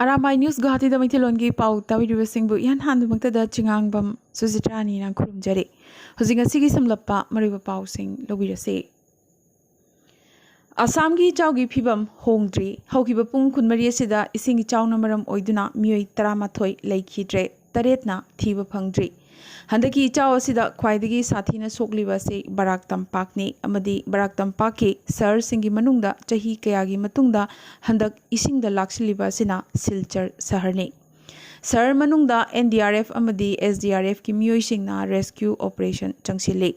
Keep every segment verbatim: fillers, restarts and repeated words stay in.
ꯑꯔꯥꯃꯥꯏ news ꯒꯨꯋꯥꯍꯥꯇꯤꯗ ꯃꯩꯇꯩꯂꯣꯟꯒꯤ ꯄꯥꯎ ꯇꯥꯕꯤꯔꯤꯕꯁꯤꯡꯕꯨ ꯏꯍꯥꯟ ꯍꯥꯟꯕꯃꯛꯇꯗ ꯆꯤꯉꯥꯡꯕꯝ ꯁꯨꯖꯤꯇ꯭ꯔꯥꯅꯤꯅ ꯈꯨꯔꯨꯝꯖꯔꯤ꯫ ꯍꯧꯖꯤꯛ ꯉꯁꯤꯒꯤ ꯁꯝꯂꯞꯄ ꯃꯔꯨꯑꯣꯏꯕ ꯄꯥꯎꯁꯤꯡ ꯂꯧꯕꯤꯔꯁꯤ꯫ ꯑꯁꯥꯝꯒꯤ ꯏꯆꯥꯎꯒꯤ ꯐꯤꯕꯝ ꯍꯣꯡꯗ꯭ꯔꯤ꯫ ꯍꯧꯈꯤꯕ ꯄꯨꯡ ꯀꯨꯟꯃꯔꯤ ꯑꯁꯤꯗ ꯏꯁꯤꯡ ꯏꯆꯥꯎꯅ ꯃꯔꯝ ꯑꯣꯏꯗꯨꯅ ꯃꯤꯑꯣꯏ ꯇꯔꯥꯃꯥꯊꯣꯏ ꯂꯩꯈꯤꯗ꯭ꯔꯦ, ꯇꯔꯦꯠꯅ ꯊꯤꯕ ꯐꯪꯗ꯭ꯔꯤ꯫ ꯍꯟꯗꯛꯀꯤ ꯏꯆꯥꯎ ꯑꯁꯤꯗ ꯈ꯭ꯋꯥꯏꯗꯒꯤ ꯁꯥꯊꯤꯅ ꯁꯣꯛꯂꯤꯕ ꯑꯁꯤ ꯕꯔꯥꯛ ꯇꯝꯄꯥꯛꯅꯤ ꯑꯃꯗꯤ ꯕꯔꯥꯛ ꯇꯝꯄꯥꯛꯀꯤ ꯁꯍꯔꯁꯤꯡꯒꯤ ꯃꯅꯨꯡꯗ ꯆꯍꯤ ꯀꯌꯥꯒꯤ ꯃꯇꯨꯡꯗ ꯍꯟꯗꯛ ꯏꯁꯤꯡꯗ ꯂꯥꯛꯁꯤꯜꯂꯤꯕ ꯑꯁꯤꯅ ꯁꯤꯜꯆꯔ ꯁꯍꯔꯅꯤ꯫ ꯁꯍꯔ ꯃꯅꯨꯡꯗ ꯑꯦꯟ ꯗꯤ ꯑꯥꯔ ꯑꯦꯐ ꯑꯃꯗꯤ ꯑꯦꯁ ꯗꯤ ꯑꯥꯔ ꯑꯦꯐꯀꯤ ꯃꯤꯑꯣꯏꯁꯤꯡꯅ ꯔꯦꯁꯀ꯭ꯌꯨ ꯑꯣꯄꯔꯦꯁꯟ ꯆꯪꯁꯤꯜꯂꯤ꯫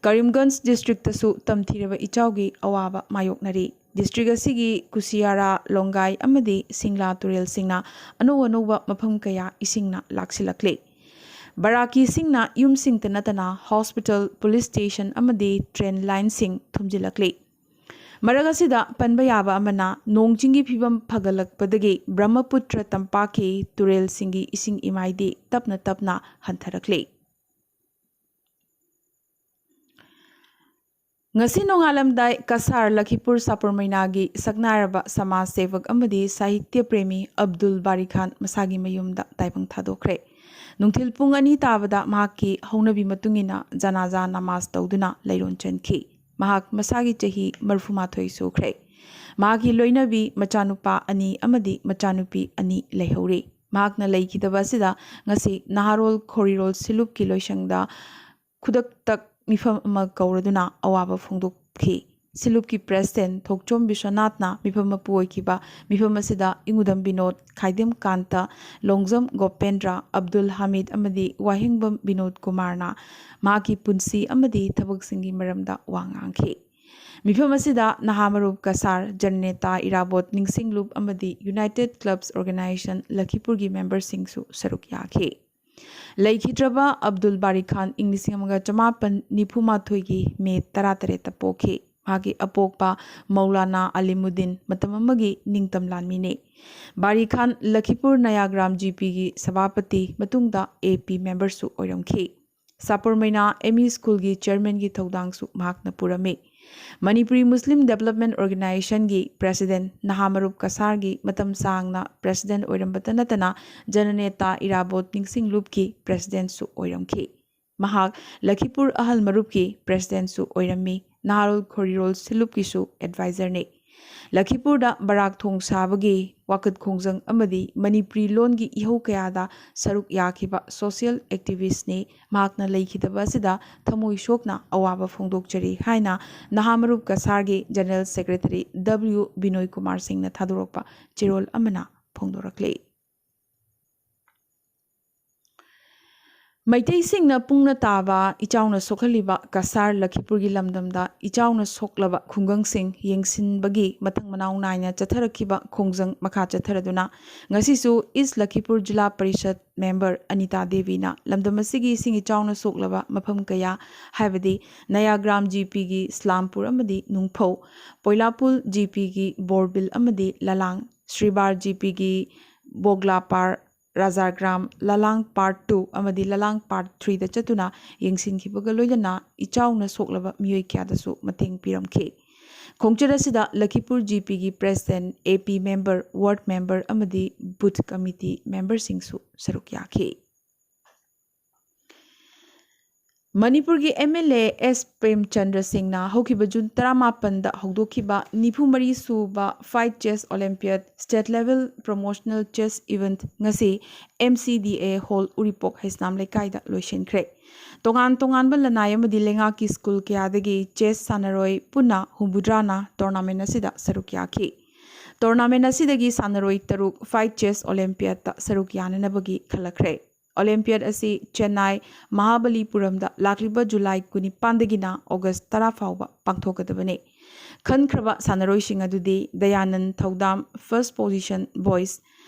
ꯀꯔꯤꯝꯒꯟꯖ ꯗꯤꯁꯇ꯭ꯔꯤꯛꯇꯁꯨ ꯇꯝꯊꯤꯔꯕ ꯏꯆꯥꯎꯒꯤ ꯑꯋꯥꯕ ꯃꯥꯌꯣꯛꯅꯔꯤ꯫ ꯗꯤꯁꯇ꯭ꯔꯤꯛ ꯑꯁꯤꯒꯤ ꯀꯨꯁꯤꯌꯥꯔꯥ, ꯂꯣꯡꯒꯥꯏ ꯑꯃꯗꯤ ꯁꯤꯡꯂꯥ ꯇꯨꯔꯦꯜꯁꯤꯡꯅ ꯑꯅꯧ ꯑꯅꯧꯕ ꯃꯐꯝ ꯀꯌꯥ ꯏꯁꯤꯡꯅ ꯂꯥꯛꯁꯤꯜꯂꯛꯂꯤ꯫ ꯕꯔꯥꯛꯀꯤ ꯏꯁꯤꯡꯅ ꯌꯨꯝꯁꯤꯡꯇ ꯅꯠꯇꯅ ꯍꯣꯁꯄꯤꯇꯥꯜ, ꯄꯨꯂꯤꯁ ꯁ꯭ꯇꯦꯁꯟ ꯑꯃꯗꯤ ꯇ꯭ꯔꯦꯟ ꯂꯥꯏꯟꯁꯤꯡ ꯊꯨꯝꯖꯤꯜꯂꯛꯂꯤ꯫ ꯃꯔꯛ ꯑꯁꯤꯗ ꯄꯟꯕ ꯌꯥꯕ ꯑꯃꯅ, ꯅꯣꯡ ꯆꯤꯡꯒꯤ ꯐꯤꯕꯝ ꯐꯒꯠꯂꯛꯄꯗꯒꯤ ꯕ꯭ꯔꯍ꯭ꯃꯄꯨꯇ꯭ꯔ ꯇꯝꯄꯥꯛꯀꯤ ꯇꯨꯔꯦꯜꯁꯤꯡꯒꯤ ꯏꯁꯤꯡ ꯏꯃꯥꯏꯗꯤ ꯇꯞꯅ ꯇꯞꯅ ꯍꯟꯊꯔꯛꯂꯤ꯫ ꯉꯁꯤ ꯅꯣꯡꯉꯥꯜꯂꯝꯗꯥꯏ ꯀꯁꯥꯔ ꯂꯈꯤꯄꯨꯔ ꯁꯥꯄꯨꯔꯃꯩꯅꯥꯒꯤ ꯁꯛꯅꯥꯏꯔꯕ ꯁꯃꯥꯖ ꯁꯦꯕꯛ ꯑꯃꯗꯤ ꯁꯥꯍꯤꯇ꯭ꯌ ꯄ꯭ꯔꯦꯃꯤ ꯑꯕꯗꯨꯜ ꯕꯥꯔꯤ ꯈꯥꯟ ꯃꯁꯥꯒꯤ ꯃꯌꯨꯝꯗ ꯇꯥꯏꯕꯪ ꯊꯥꯗꯣꯛꯈ꯭ꯔꯦ꯫ ꯅꯨꯡꯊꯤꯜ ꯄꯨꯡ ꯑꯅꯤ ꯇꯥꯕꯗ ꯃꯍꯥꯛꯀꯤ ꯍꯧꯅꯕꯤ ꯃꯇꯨꯡ ꯏꯟꯅ ꯖꯅꯥꯖꯥ ꯅꯃꯥꯖ ꯇꯧꯗꯨꯅ ꯂꯩꯔꯣꯟ ꯆꯟꯈꯤ꯫ ꯃꯍꯥꯛ ꯃꯁꯥꯒꯤ ꯆꯍꯤ ꯃꯔꯤꯐꯨꯃꯥꯊꯣꯏ ꯁꯨꯈ꯭ꯔꯦ꯫ ꯃꯍꯥꯛꯀꯤ ꯂꯣꯏꯅꯕꯤ ꯃꯆꯥꯅꯨꯄꯥ ꯑꯅꯤ ꯑꯃꯗꯤ ꯃꯆꯥꯅꯨꯄꯤ ꯑꯅꯤ ꯂꯩꯍꯧꯔꯤ꯫ ꯃꯍꯥꯛꯅ ꯂꯩꯈꯤꯗꯕ ꯑꯁꯤꯗ ꯉꯁꯤ ꯅꯍꯥꯔꯣꯜ ꯈꯣꯔꯤꯔꯣꯜ ꯁꯤꯂꯨꯞꯀꯤ ꯂꯣꯏꯁꯪꯗ ꯈꯨꯗꯛꯇ ꯃꯤꯐꯝ ꯑꯃ ꯀꯧꯔꯗꯨꯅ ꯑꯋꯥꯕ ꯐꯣꯡꯗꯣꯛꯈꯤ꯫ ꯁꯤꯂꯨꯞꯀꯤ ꯄ꯭ꯔꯦꯁꯤꯗꯦꯟ ꯊꯣꯛꯆꯣꯝ ꯕꯤꯁ꯭ꯋꯅꯥꯊꯅ ꯃꯤꯐꯝ ꯃꯄꯨ ꯑꯣꯏꯈꯤꯕ꯫ ꯃꯤꯐꯝ ꯑꯁꯤꯗ ꯏꯉꯨꯗꯝ ꯕꯤꯅꯣꯗ, ꯈꯥꯏꯗꯦꯝ ꯀꯥꯟꯇ, ꯂꯣꯡꯖꯝ ꯒꯣꯄꯦꯟꯗ꯭ꯔ, ꯑꯕꯗꯨꯜ ꯍꯃꯤꯗ ꯑꯃꯗꯤ ꯋꯥꯍꯦꯡꯕꯝ ꯕꯤꯅꯣꯗ ꯀꯨꯃꯥꯔꯅ ꯃꯍꯥꯛꯀꯤ ꯄꯨꯟꯁꯤ ꯑꯃꯗꯤ ꯊꯕꯛꯁꯤꯡꯒꯤ ꯃꯔꯝꯗ ꯋꯥ ꯉꯥꯡꯈꯤ꯫ ꯃꯤꯐꯝ ꯑꯁꯤꯗ ꯅꯍꯥ ꯃꯔꯨꯞ ꯀꯁꯥꯔ, ꯖꯟꯅꯦꯇꯥ ꯏꯔꯥꯕꯣꯠ ꯅꯤꯡꯁꯤꯡꯂꯨꯞ ꯑꯃꯗꯤ ꯌꯨꯅꯥꯏꯇꯦꯗ ꯀ꯭ꯂꯕꯁ ꯑꯣꯔꯒꯅꯥꯏꯖꯦꯁꯟ ꯂꯈꯤꯄꯨꯔꯒꯤ ꯃꯦꯝꯕꯔꯁꯤꯡꯁꯨ ꯁꯔꯨꯛ ꯌꯥꯈꯤ꯫ ꯂꯩꯈꯤꯗ꯭ꯔꯕ ꯑꯕꯗꯨꯜ ꯕꯥꯔꯤ ꯈꯥꯟ ꯏꯪ ꯂꯤꯁꯤꯡ ꯑꯃꯒ ꯆꯃꯥꯄꯟ ꯅꯤꯐꯨ ꯃꯥꯊꯣꯏꯒꯤ ꯃꯦ ꯇꯔꯥꯇꯔꯦꯠꯇ ꯄꯣꯛꯈꯤ꯫ ꯃꯍꯥꯛꯀꯤ ꯑꯄꯣꯛꯄ ꯃꯧꯂꯥꯅꯥ ꯑꯂꯤꯃꯨꯗꯤꯟ ꯃꯇꯝ ꯑꯃꯒꯤ ꯅꯤꯡꯇꯝ ꯂꯥꯟꯃꯤꯅꯤ꯫ ꯕꯥꯔꯤ ꯈꯥꯟ ꯂꯈꯤꯄꯨꯔ ꯅꯌꯥꯒ꯭ꯔꯥꯝ ꯖꯤ ꯄꯤꯒꯤ ꯁꯚꯥꯄꯇꯤ, ꯃꯇꯨꯡꯗ ꯑꯦ ꯄꯤ ꯃꯦꯝꯕꯔꯁꯨ ꯑꯣꯏꯔꯝꯈꯤ꯫ ꯁꯥꯄꯨꯔꯃꯩꯅꯥ ꯑꯦꯝ ꯏ ꯁ꯭ꯀꯨꯜꯒꯤ ꯆꯤꯌꯔꯃꯦꯟꯒꯤ ꯊꯧꯗꯥꯡꯁꯨ ꯃꯍꯥꯛꯅ ꯄꯨꯔꯝꯃꯤ꯫ ꯃꯅꯤꯄꯨꯔꯤ ꯃꯨꯁꯂꯤꯝ ꯗꯦꯕꯂꯞꯃꯦꯟ ꯑꯣꯔꯒꯅꯥꯏꯖꯦꯁꯟꯒꯤ ꯄ꯭ꯔꯦꯁꯤꯗꯦꯟꯠ ꯅꯍꯥ ꯃꯔꯨꯞ ꯀꯁꯥꯔꯒꯤ ꯃꯇꯝ ꯁꯥꯡꯅ ꯄ꯭ꯔꯦꯁꯤꯗꯦꯟꯠ ꯑꯣꯏꯔꯝꯕꯇ ꯅꯠꯇꯅ ꯖꯅꯅꯦꯇꯥ ꯏꯔꯥꯕꯣꯠ ꯅꯤꯡꯁꯤꯡ ꯂꯨꯞꯀꯤ ꯄ꯭ꯔꯦꯁꯤꯗꯦꯟꯠꯁꯨ ꯑꯣꯏꯔꯝꯈꯤ꯫ ꯃꯍꯥꯛ ꯂꯈꯤꯄꯨꯔ ꯑꯍꯜ ꯃꯔꯨꯞꯀꯤ ꯄ꯭ꯔꯦꯁꯤꯗꯦꯟꯠꯁꯨ ꯑꯣꯏꯔꯝꯃꯤ꯫ ꯅꯍꯥꯔꯣꯜ ꯈꯣꯔꯤꯔꯣꯜ ꯁꯤꯂꯨꯞꯀꯤꯁꯨ ꯑꯦꯗꯚꯥꯏꯖꯔꯅꯤ꯫ ꯂꯈꯤꯄꯨꯔꯗ ꯕꯔꯥꯛ ꯊꯣꯡ ꯁꯥꯕꯒꯤ ꯋꯥꯀꯠ ꯈꯣꯡꯖꯪ ꯑꯃꯗꯤ ꯃꯅꯤꯄꯨꯔꯤ ꯂꯣꯟꯒꯤ ꯏꯍꯧ ꯀꯌꯥꯗ ꯁꯔꯨꯛ ꯌꯥꯈꯤꯕ ꯁꯣꯁꯤꯌꯦꯜ ꯑꯦꯛꯇꯤꯚꯤꯁ꯭ꯠꯅꯤ꯫ ꯃꯍꯥꯛꯅ ꯂꯩꯈꯤꯗꯕ ꯑꯁꯤꯗ ꯊꯃꯣꯏ ꯁꯣꯛꯅ ꯑꯋꯥꯕ ꯐꯣꯡꯗꯣꯛꯆꯔꯤ ꯍꯥꯏꯅ ꯅꯍꯥ ꯃꯔꯨꯞ ꯀꯁꯥꯔꯒꯤ ꯖꯦꯅꯔꯦꯜ ꯁꯦꯀ꯭ꯔꯦꯇꯔꯤ ꯗꯕ꯭ꯂꯤꯎ ꯕꯤꯅꯣꯏ ꯀꯨꯃꯥꯔ ꯁꯤꯡꯅ ꯊꯥꯗꯣꯔꯛꯄ ꯆꯦꯔꯣꯜ ꯑꯃꯅ ꯐꯣꯡꯗꯣꯔꯛꯂꯤ꯫ ꯃꯩꯇꯩꯁꯤꯡꯅ ꯄꯨꯡꯅ ꯇꯥꯕ ꯏꯆꯥꯎꯅ ꯁꯣꯛꯍꯜꯂꯤꯕ ꯀꯁꯥꯔ ꯂꯈꯤꯄꯨꯔꯒꯤ ꯂꯝꯗꯝꯗ ꯏꯆꯥꯎꯅ ꯁꯣꯛꯂꯕ ꯈꯨꯡꯒꯪꯁꯤꯡ ꯌꯦꯡꯁꯤꯟꯕꯒꯤ ꯃꯊꯪ ꯃꯅꯥꯎ ꯅꯥꯏꯅ ꯆꯠꯊꯔꯛꯈꯤꯕ ꯈꯣꯡꯖꯪ ꯃꯈꯥ ꯆꯠꯊꯔꯗꯨꯅ ꯉꯁꯤꯁꯨ ꯏꯁ ꯂꯈꯤꯄꯨꯔ ꯖꯤꯂꯥ ꯄꯔꯤꯁꯠ ꯃꯦꯝꯕꯔ ꯑꯅꯤꯇꯥ ꯗꯦꯕꯤꯅ ꯂꯝꯗꯝ ꯑꯁꯤꯒꯤ ꯏꯁꯤꯡ ꯏꯆꯥꯎꯅ ꯁꯣꯛꯂꯕ ꯃꯐꯝ ꯀꯌꯥ, ꯍꯥꯏꯕꯗꯤ ꯅꯌꯥꯒ꯭ꯔꯥꯝ ꯖꯤꯄꯤꯒꯤ ꯁ꯭ꯂꯥꯝꯄꯨꯔ ꯑꯃꯗꯤ ꯅꯨꯡꯐꯧ, ꯄꯣꯏꯂꯥꯄꯨꯜ ꯖꯤꯄꯤꯒꯤ ꯕꯣꯔꯕꯤꯜ ꯑꯃꯗꯤ ꯂꯂꯥꯡ, ꯁ꯭ꯔꯤꯕꯥꯔ ꯖꯤꯄꯤꯒꯤ ꯕꯣꯒ꯭ꯂꯥꯄꯥꯔ, ꯔꯥꯖꯥꯒ꯭ꯔꯥꯝ, ꯂꯂꯥꯡ ꯄꯥꯔꯠ ꯇꯨ ꯑꯃꯗꯤ ꯂꯂꯥꯡ ꯄꯥꯔꯠ ꯊ꯭ꯔꯤꯗ ꯆꯠꯇꯨꯅ ꯌꯦꯡꯁꯤꯟꯈꯤꯕꯒ ꯂꯣꯏꯅꯅ ꯏꯆꯥꯎꯅ ꯁꯣꯛꯂꯕ ꯃꯤꯑꯣꯏ ꯀꯌꯥꯗꯁꯨ ꯃꯇꯦꯡ ꯄꯤꯔꯝꯈꯤ꯫ ꯈꯣꯡꯆꯠ ꯑꯁꯤꯗ ꯂꯈꯤꯄꯨꯔ ꯖꯤꯄꯤꯒꯤ ꯄ꯭ꯔꯦꯁꯤꯗꯦꯟꯠ, ꯑꯦ ꯄꯤ ꯃꯦꯝꯕꯔ, ꯋꯥꯔꯗ ꯃꯦꯝꯕꯔ ꯑꯃꯗꯤ ꯕꯨꯊ ꯀꯃꯤꯇꯤ ꯃꯦꯝꯕꯔꯁꯤꯡꯁꯨ ꯁꯔꯨꯛ ꯌꯥꯈꯤ꯫ ꯃꯅꯤꯄꯨꯔꯒꯤ M L A S Premchandra ꯁꯤꯡꯅ ꯍꯧꯈꯤꯕ ꯖꯨꯟ ꯇꯔꯥꯃꯥꯄꯟꯗ ꯍꯧꯗꯣꯛꯈꯤꯕ ꯅꯤꯐꯨ ꯃꯔꯤ ꯁꯨꯕ FIDE chess olympiad state level promotional chess event ꯉꯁꯤ ꯑꯦꯝ ꯁꯤ ꯗꯤ ꯑꯦ ꯍꯣꯜ ꯎꯔꯤꯄꯣꯛ ꯍꯩꯁꯅꯥꯝ ꯂꯩꯀꯥꯏꯗ ꯂꯣꯏꯁꯤꯟꯈ꯭ꯔꯦ꯫ ꯇꯣꯉꯥꯟ ꯇꯣꯉꯥꯟꯕ ꯂꯅꯥꯏ ꯑꯃꯗꯤ ꯂꯩꯉꯥꯛꯀꯤ ꯁ꯭ꯀꯨꯜ ꯀꯌꯥꯗꯒꯤ ꯆꯦꯁ ꯁꯥꯟꯅꯔꯣꯏ ꯄꯨꯟꯅ ꯍꯨꯝꯐꯨꯇꯔꯥꯅ ꯇꯣꯔꯅꯥꯃꯦꯟꯠ ꯑꯁꯤꯗ ꯁꯔꯨꯛ ꯌꯥꯈꯤ꯫ ꯇꯣꯔꯅꯥꯃꯦꯟꯠ ꯑꯁꯤꯗꯒꯤ ꯁꯥꯟꯅꯔꯣꯏ ꯇꯔꯨꯛ ꯐꯥꯏꯠ ꯆꯦꯁ ꯑꯣꯂꯦꯝꯄꯤꯌꯥꯗꯇ ꯁꯔꯨꯛ ꯌꯥꯅꯅꯕꯒꯤ ꯈꯜꯂꯛꯈ꯭ꯔꯦ꯫ ꯑꯣꯂꯦꯝꯄꯤꯌꯥꯗ ꯑꯁꯤ ꯆꯦꯟꯅꯥꯏ ꯃꯍꯥꯕꯂꯤꯄꯨꯔꯝꯗ ꯂꯥꯛꯂꯤꯕ ꯖꯨꯂꯥꯏ ꯀꯨꯟꯅꯤꯄꯥꯟꯗꯒꯤꯅ ꯑꯣꯒꯁ ꯇꯔꯥ ꯐꯥꯎꯕ ꯄꯥꯡꯊꯣꯛꯀꯗꯕꯅꯤ꯫ ꯈꯟꯈ꯭ꯔꯕ ꯁꯥꯟꯅꯔꯣꯏꯁꯤꯡ ꯑꯗꯨꯗꯤ ꯗꯌꯥꯅꯟ ꯊꯧꯗꯥꯝ, first position, boys,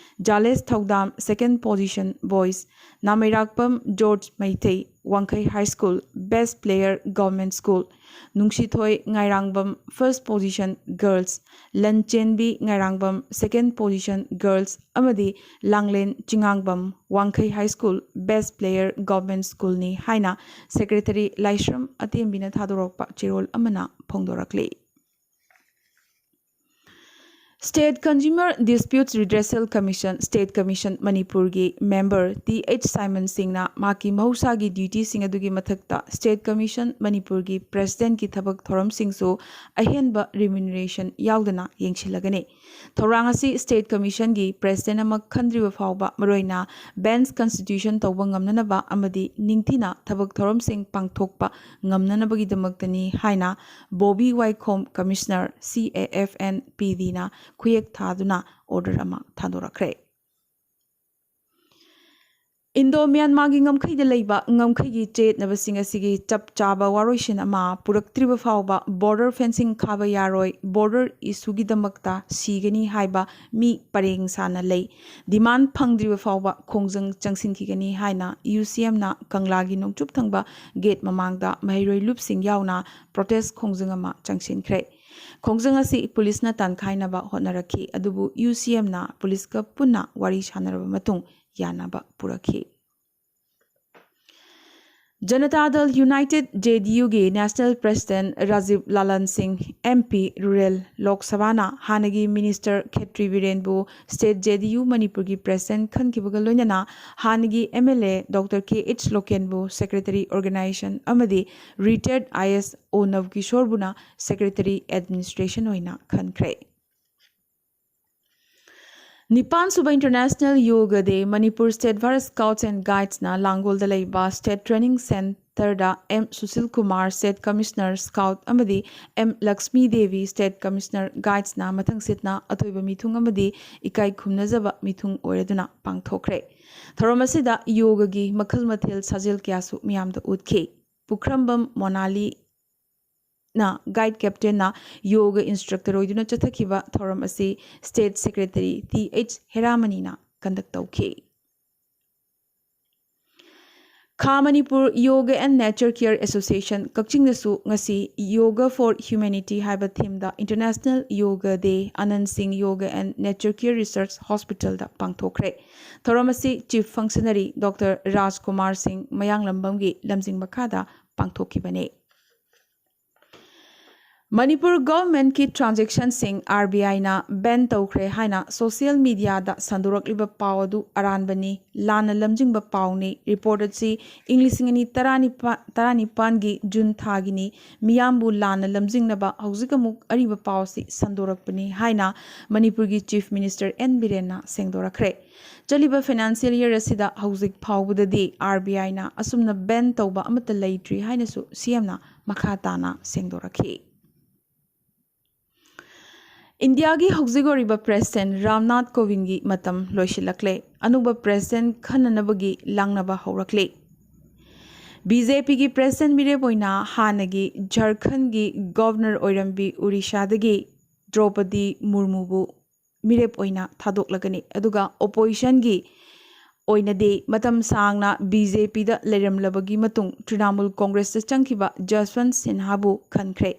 ꯖꯥꯂꯦꯁ ꯊꯧꯗꯥꯝ, second position, boys, Nameirakpam George Meitei, Wangkhei High School, best player, Government School, ꯅꯨꯡꯁꯤꯊꯣꯏ ꯉꯥꯏꯔꯥꯡꯕꯝ, first position, girls, ꯂꯟꯆꯦꯟꯕꯤ ꯉꯥꯏꯔꯥꯡꯕꯝ, second position, girls, ꯑꯃꯗꯤ ꯂꯥꯡꯂꯦꯟ ꯆꯤꯉꯥꯡꯕꯝ, ꯋꯥꯡꯈꯩ High School, best player, Government Schoolꯅꯤ ꯍꯥꯏꯅ Secretary ꯂꯥꯏꯁ꯭ꯔꯝ ꯑꯇꯦꯝꯕꯤꯅ ꯊꯥꯗꯣꯔꯛꯄ ꯆꯦꯔꯣꯜ ꯑꯃꯅ ꯐꯣꯡꯗꯣꯔꯛꯂꯤ꯫ State Consumer Disputes Redressal Commission, State Commission ꯃꯅꯤꯄꯨꯔꯒꯤ member T H Simon ꯁꯤꯡꯅ ꯃꯍꯥꯛꯀꯤ ꯃꯍꯧꯁꯥꯒꯤ dutyꯁꯤꯡ ꯑꯗꯨꯒꯤ ꯃꯊꯛꯇ State Commission ꯃꯅꯤꯄꯨꯔꯒꯤ presidentꯀꯤ ꯊꯕꯛ ꯊꯧꯔꯝꯁꯤꯡꯁꯨ ꯑꯍꯦꯟꯕ remuneration ꯌꯥꯎꯗꯅ ꯌꯦꯡꯁꯤꯜꯂꯒꯅꯤ꯫ ꯊꯧꯔꯥꯡ ꯑꯁꯤ State Commissionꯒꯤ president ꯑꯃ ꯈꯟꯗ꯭ꯔꯤꯕ ꯐꯥꯎꯕ, ꯃꯔꯨꯑꯣꯏꯅ bench constitution ꯇꯧꯕ ꯉꯝꯅꯅꯕ ꯑꯃꯗꯤ ꯅꯤꯡꯊꯤꯅ ꯊꯕꯛ ꯊꯧꯔꯝꯁꯤꯡ ꯄꯥꯡꯊꯣꯛꯄ ꯉꯝꯅꯅꯕꯒꯤꯗꯃꯛꯇꯅꯤ ꯍꯥꯏꯅ ꯕꯣꯕꯤ ꯋꯥꯏꯈꯣꯝ, Commissioner, ꯁꯤ ꯑꯦ ꯑꯦꯐ ꯑꯦꯟ ꯄꯤ ꯗꯤꯅ ꯈꯨꯌꯦꯛ ꯊꯥꯗꯨꯅ order ꯑꯃ ꯊꯥꯗꯣꯔꯛꯈ꯭ꯔꯦ꯫ ꯏꯟꯗꯣ ꯃ꯭ꯌꯥꯟꯃꯥꯔꯒꯤ ꯉꯝꯈꯩꯗ ꯂꯩꯕ ꯉꯝꯈꯩꯒꯤ ꯆꯌꯦꯠꯅꯕꯁꯤꯡ ꯑꯁꯤꯒꯤ ꯆꯞ ꯆꯥꯕ ꯋꯥꯔꯣꯏꯁꯤꯟ ꯑꯃ ꯄꯨꯔꯛꯇ꯭ꯔꯤꯕ ꯐꯥꯎꯕ border fencing ꯈꯥꯕ ꯌꯥꯔꯣꯏ, border issueꯒꯤꯗꯃꯛꯇ ꯁꯤꯒꯅꯤ ꯍꯥꯏꯕ ꯃꯤ ꯄꯔꯦꯡ ꯁꯥꯅ ꯂꯩ꯫ Demand ꯐꯪꯗ꯭ꯔꯤꯕ ꯐꯥꯎꯕ ꯈꯣꯡꯖꯪ ꯆꯪꯁꯤꯟꯈꯤꯒꯅꯤ ꯍꯥꯏꯅ ꯌꯨ ꯁꯤ ꯑꯦꯝꯅ ꯀꯪꯂꯥꯒꯤ ꯅꯣꯡꯆꯨꯞ ꯊꯪꯕ gate ꯃꯃꯥꯡꯗ ꯃꯍꯩꯔꯣꯏ ꯂꯨꯞꯁꯤꯡ ꯌꯥꯎꯅ protest ꯈꯣꯡꯖꯪ ꯑꯃ ꯆꯪꯁꯤꯟꯈ꯭ꯔꯦ꯫ ꯈꯣꯡꯖꯪ ꯑꯁꯤ ꯄꯨꯂꯤꯁꯅ ꯇꯥꯟꯈꯥꯏꯅꯕ ꯍꯣꯠꯅꯔꯛꯈꯤ, ꯑꯗꯨꯕꯨ ꯌꯨ ꯁꯤ ꯑꯦꯝꯅ ꯄꯨꯂꯤꯁꯀ ꯄꯨꯟꯅ ꯋꯥꯔꯤ ꯁꯥꯟꯅꯔꯕ ꯃꯇꯨꯡ ꯌꯥꯅꯕ ꯄꯨꯔꯛꯈꯤ꯫ ꯖꯅꯇꯥ ꯗꯜ ꯌꯨꯅꯥꯏꯇꯦꯗ, ꯖꯦ ꯗꯤ ꯌꯨꯒꯤ national president ꯔꯥꯖꯤꯕ ꯂꯥꯂꯟ ꯁꯤꯡ, ꯑꯦꯝ ꯄꯤ, rural, ꯂꯣꯛ ꯁꯚꯥꯅ ꯍꯥꯟꯅꯒꯤ minister ꯈꯦꯇ꯭ꯔꯤ ꯕꯤꯔꯦꯟꯕꯨ state ꯖꯦ ꯗꯤ ꯌꯨ ꯃꯅꯤꯄꯨꯔꯒꯤ president ꯈꯟꯈꯤꯕꯒ ꯂꯣꯏꯅꯅ ꯍꯥꯟꯅꯒꯤ M L A doctor K H ꯂꯣꯀꯦꯟꯕꯨ secretary organization ꯑꯃꯗꯤ retired ꯑꯥꯏ ꯑꯦꯁ ꯑꯣ ꯅꯕꯀꯤꯁꯣꯔꯕꯨꯅ secretary administration ꯑꯣꯏꯅ ꯈꯟꯈ꯭ꯔꯦ꯫ ꯅꯤꯄꯥꯟ ꯁꯨꯕ International Yoga Day Manipur State Bharat Scouts and Guidesꯅ ꯂꯥꯡꯒꯣꯜꯗ ꯂꯩꯕ State Training Centreꯗ M Sushil Kumar, State Commissioner Scout, ꯑꯃꯗꯤ M Lakshmi Devi, State Commissioner Guidesꯅ ꯃꯊꯪꯁꯤꯠꯅ ꯑꯊꯣꯏꯕ ꯃꯤꯊꯨꯡ ꯑꯃꯗꯤ ꯏꯀꯥꯏ ꯈꯨꯝꯅꯖꯕ ꯃꯤꯊꯨꯡ ꯑꯣꯏꯔꯗꯨꯅ ꯄꯥꯡꯊꯣꯛꯈ꯭ꯔꯦ꯫ ꯊꯧꯔꯝ ꯑꯁꯤꯗ ꯌꯣꯒꯒꯤ ꯃꯈꯜ ꯃꯊꯦꯜ ꯁꯥꯖꯦꯜ ꯀꯌꯥꯁꯨ ꯃꯤꯌꯥꯝꯗ ꯎꯠꯈꯤ꯫ ꯄꯨꯈ꯭ꯔꯝꯕꯝ ꯃꯣꯅꯥꯂꯤ, ꯅ ꯒꯥꯏꯗ ꯀꯦꯞꯇꯦꯟꯅ ꯌꯣꯒ ꯏꯟꯁꯇ꯭ꯔꯛꯇꯔ ꯑꯣꯏꯗꯨꯅ ꯆꯠꯊꯈꯤꯕ ꯊꯧꯔꯝ ꯑꯁꯤ ꯁ꯭ꯇꯦꯠ ꯁꯦꯀ꯭ꯔꯦꯇꯔꯤ ꯇꯤ ꯑꯩꯆ ꯍꯦꯔꯥꯃꯅꯤꯅ ꯀꯟꯗꯛ ꯇꯧꯈꯤ꯫ ꯈꯥ Manipur Yoga and nature care association ꯀꯛꯆꯤꯡꯗꯁꯨ ꯉꯁꯤ Yoga for Humanity ꯍꯥꯏꯕ ꯊꯤꯝꯗ ꯏꯟꯇꯔꯅꯦꯁꯅꯦꯜ ꯌꯣꯒ ꯗꯦ, ꯑꯅꯟ ꯁꯤꯡ ꯌꯣꯒ ꯑꯦꯟ ꯅꯦꯆꯔ ꯀꯤꯌꯔ ꯔꯤꯁꯔꯁ ꯍꯣꯁꯄꯤꯇꯥꯜꯗ ꯄꯥꯡꯊꯣꯛꯈ꯭ꯔꯦ꯫ ꯊꯧꯔꯝ ꯑꯁꯤ ꯆꯤꯐ ꯐꯪꯁꯅꯔꯤ ꯗꯣꯛꯇꯔ ꯔꯥꯖꯀꯨꯃꯥꯔ ꯁꯤꯡ ꯃꯌꯥꯡꯂꯝꯕꯝꯒꯤ ꯂꯝꯖꯤꯡ ꯃꯈꯥꯗ ꯄꯥꯡꯊꯣꯛꯈꯤꯕꯅꯤ꯫ ꯃꯅꯤꯄꯨꯔ ꯒꯚꯔꯟꯃꯦꯟꯠꯀꯤ ꯇ꯭ꯔꯥꯟꯖꯦꯛꯁꯟꯁꯤꯡ ꯑꯥꯔ ꯕꯤ ꯑꯥꯏꯅ ꯕꯦꯟ ꯇꯧꯈ꯭ꯔꯦ ꯍꯥꯏꯅ ꯁꯣꯁꯤꯌꯦꯜ ꯃꯤꯗꯤꯌꯥꯗ ꯁꯟꯗꯣꯔꯛꯂꯤꯕ ꯄꯥꯎ ꯑꯗꯨ ꯑꯔꯥꯟꯕꯅꯤ, ꯂꯥꯟꯅ ꯂꯝꯖꯤꯡꯕ ꯄꯥꯎꯅꯤ꯫ ꯔꯤꯄꯣꯔꯠ ꯑꯁꯤ ꯏꯪ ꯂꯤꯁꯤꯡ ꯑꯅꯤ ꯇꯔꯥꯅꯤꯄꯥꯟ, ꯇꯔꯥꯅꯤꯄꯥꯟꯒꯤ ꯖꯨꯟ ꯊꯥꯒꯤꯅꯤ꯫ ꯃꯤꯌꯥꯝꯕꯨ ꯂꯥꯟꯅ ꯂꯝꯖꯤꯡꯅꯕ ꯍꯧꯖꯤꯛ ꯑꯃꯨꯛ ꯑꯔꯤꯕ ꯄꯥꯎ ꯑꯁꯤ ꯁꯟꯗꯣꯔꯛꯄꯅꯤ ꯍꯥꯏꯅ ꯃꯅꯤꯄꯨꯔꯒꯤ ꯆꯤꯐ ꯃꯤꯅꯤꯁꯇꯔ ꯑꯦꯟ ꯕꯤꯔꯦꯟꯅ ꯁꯦꯡꯗꯣꯔꯛꯈ꯭ꯔꯦ꯫ ꯆꯠꯂꯤꯕ ꯐꯥꯏꯅꯥꯟꯁꯤꯌꯦꯜ ꯌꯔ ꯑꯁꯤꯗ ꯍꯧꯖꯤꯛ ꯐꯥꯎꯕꯗꯗꯤ ꯑꯥꯔ ꯕꯤ ꯑꯥꯏꯅ ꯑꯁꯨꯝꯅ ꯕꯦꯟ ꯇꯧꯕ ꯑꯃꯠꯇ ꯂꯩꯇ꯭ꯔꯤ ꯍꯥꯏꯅꯁꯨ ꯁꯤ ꯑꯦꯝꯅ ꯃꯈꯥ ꯇꯥꯅ ꯁꯦꯡꯗꯣꯔꯛꯈꯤ꯫ ꯏꯟꯗꯤꯌꯥꯒꯤ ꯍꯧꯖꯤꯛ ꯑꯣꯏꯔꯤꯕ ꯄ꯭ꯔꯦꯁꯤꯗꯦꯟꯠ ꯔꯥꯝꯅꯥꯊ ꯀꯣꯕꯤꯟꯗꯒꯤ ꯃꯇꯝ ꯂꯣꯏꯁꯤꯜꯂꯛꯂꯦ꯫ ꯑꯅꯧꯕ ꯄ꯭ꯔꯦꯁꯤꯗꯦꯟꯠ ꯈꯟꯅꯅꯕꯒꯤ ꯂꯥꯡꯅꯕ ꯍꯧꯔꯛꯂꯦ꯫ ꯕꯤ ꯖꯦ ꯄꯤꯒꯤ ꯄ꯭ꯔꯦꯁꯤꯗꯦꯟꯠ ꯃꯤꯔꯦꯞ ꯑꯣꯏꯅ ꯍꯥꯟꯅꯒꯤ ꯖꯔꯈꯟꯒꯤ ꯒꯣꯚꯔꯅꯔ ꯑꯣꯏꯔꯝꯕꯤ ꯑꯣꯔꯤꯁꯥꯗꯒꯤ ꯗ꯭ꯔꯧꯄꯗꯤ ꯃꯨꯔꯃꯨꯕꯨ ꯃꯤꯔꯦꯞ ꯑꯣꯏꯅ ꯊꯥꯗꯣꯛꯂꯒꯅꯤ꯫ ꯑꯗꯨꯒ ꯑꯣꯄꯣꯖꯤꯁꯟꯒꯤ ꯑꯣꯏꯅꯗꯤ ꯃꯇꯝ ꯁꯥꯡꯅ ꯕꯤ ꯖꯦ ꯄꯤꯗ ꯂꯩꯔꯝꯂꯕꯒꯤ ꯃꯇꯨꯡ ꯇ꯭ꯔꯤꯅꯥꯃꯨꯜ ꯀꯣꯡꯒ꯭ꯔꯦꯁꯇ ꯆꯪꯈꯤꯕ ꯖꯁꯋꯟꯠ ꯁꯤꯟꯍꯥꯕꯨ ꯈꯟꯈ꯭ꯔꯦ꯫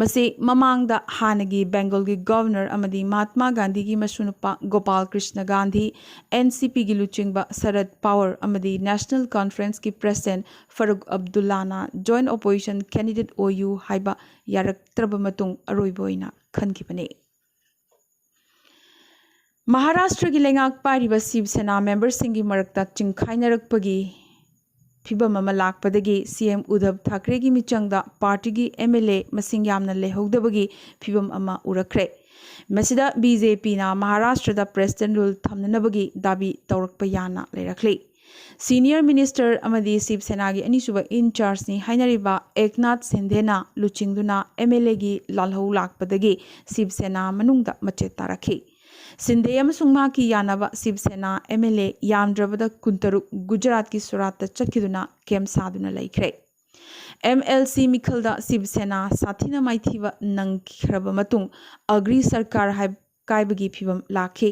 ꯃꯁꯤ ꯃꯃꯥꯡꯗ ꯍꯥꯟꯅꯒꯤ ꯕꯦꯡꯒꯜꯒꯤ ꯒꯣꯚꯔꯅꯔ ꯑꯃꯗꯤ ꯃꯍꯥꯠꯃꯥ ꯒꯥꯟꯙꯤꯒꯤ ꯃꯁꯨꯅꯨꯄꯥ ꯒꯣꯄꯥꯜ ꯀ꯭ꯔꯤꯁꯅ ꯒꯥꯟꯙꯤ, ꯑꯦꯟ ꯁꯤ ꯄꯤꯒꯤ ꯂꯨꯆꯤꯡꯕ ꯁꯔꯗ ꯄꯋꯥꯔ ꯑꯃꯗꯤ ꯅꯦꯁꯅꯦꯜ ꯀꯣꯟꯐꯔꯦꯟꯁꯀꯤ ꯄ꯭ꯔꯦꯁꯤꯗꯦꯟꯠ ꯐꯔꯨꯛ ꯑꯕꯗꯨꯜꯂꯥꯅ ꯖꯣꯏꯟꯠ ꯑꯣꯄꯣꯖꯤꯁꯟ ꯀꯦꯟꯗꯤꯗꯦꯠ ꯑꯣꯏꯌꯨ ꯍꯥꯏꯕ ꯌꯥꯔꯛꯇ꯭ꯔꯕ ꯃꯇꯨꯡ ꯑꯔꯣꯏꯕ ꯑꯣꯏꯅ ꯈꯟꯈꯤꯕꯅꯤ꯫ ꯃꯍꯥꯔꯥꯁꯇ꯭ꯔꯒꯤ ꯂꯩꯉꯥꯛ ꯄꯥꯏꯔꯤꯕ ꯁꯤꯕ ꯁꯦꯅꯥ ꯃꯦꯝꯕꯔꯁꯤꯡꯒꯤ ꯃꯔꯛꯇ ꯆꯤꯡꯈꯥꯏꯅꯔꯛꯄꯒꯤ ꯐꯤꯚꯝ ꯑꯃ ꯂꯥꯛꯄꯗꯒꯤ ꯁꯤ ꯑꯦꯝ ꯎꯗꯙꯕ ꯊꯥꯀ꯭ꯔꯦꯒꯤ ꯃꯤꯆꯪꯗ ꯄꯥꯔꯇꯤꯒꯤ ꯑꯦꯝ ꯑꯦꯜ ꯑꯦ ꯃꯁꯤꯡ ꯌꯥꯝꯅ ꯂꯩꯍꯧꯗꯕꯒꯤ ꯐꯤꯚꯝ ꯑꯃ ꯎꯔꯛꯈ꯭ꯔꯦ꯫ ꯃꯁꯤꯗ ꯕꯤ ꯖꯦ ꯄꯤꯅ ꯃꯍꯥꯔꯥꯁꯇ꯭ꯔꯗ ꯄ꯭ꯔꯦꯁꯤꯗꯦꯟꯠ ꯔꯨꯜ ꯊꯝꯅꯅꯕꯒꯤ ꯗꯥꯕꯤ ꯇꯧꯔꯛꯄ ꯌꯥꯅ ꯂꯩꯔꯛꯂꯤ꯫ ꯁꯤꯅꯤꯌꯔ ꯃꯤꯅꯤꯁꯇꯔ ꯑꯃꯗꯤ ꯁꯤꯕ ꯁꯦꯅꯥꯒꯤ ꯑꯅꯤꯁꯨꯕ ꯏꯟ ꯆꯥꯔꯖꯅꯤ ꯍꯥꯏꯅꯔꯤꯕ ꯑꯦꯛꯅꯥꯊ ꯁꯤꯟꯗꯦꯅ ꯂꯨꯆꯤꯡꯗꯨꯅ ꯑꯦꯝ ꯑꯦꯜ ꯑꯦꯒꯤ ꯂꯥꯜꯍꯧ ꯂꯥꯛꯄꯗꯒꯤ ꯁꯤꯕ ꯁꯦꯅꯥ ꯃꯅꯨꯡꯗ ꯃꯆꯦꯠ ꯇꯥꯔꯛꯈꯤ꯫ ꯁꯤꯟꯗꯦ ꯑꯃꯁꯨꯡ ꯃꯍꯥꯛꯀꯤ ꯌꯥꯅꯕ ꯁꯤꯕ ꯁꯦꯅꯥ ꯑꯦꯝ ꯑꯦꯜ ꯑꯦ ꯌꯥꯝꯗ꯭ꯔꯕꯗ ꯀꯨꯟꯇꯔꯨꯛ ꯒꯨꯖꯔꯥꯠꯀꯤ ꯁꯨꯔꯥꯠꯇ ꯆꯠꯈꯤꯗꯨꯅ ꯀꯦꯝꯞ ꯁꯥꯗꯨꯅ ꯂꯩꯈ꯭ꯔꯦ꯫ ꯑꯦꯝ ꯑꯦꯜ ꯁꯤ ꯃꯤꯈꯜꯗ ꯁꯤꯕ ꯁꯦꯅꯥ ꯁꯥꯊꯤꯅ ꯃꯥꯏꯊꯤꯕ ꯅꯪꯈ꯭ꯔꯕ ꯃꯇꯨꯡ ꯑꯒ꯭ꯔꯤ ꯁꯔꯀꯥꯔ ꯍꯥꯏ ꯀꯥꯏꯕꯒꯤ ꯐꯤꯕꯝ ꯂꯥꯛꯈꯤ꯫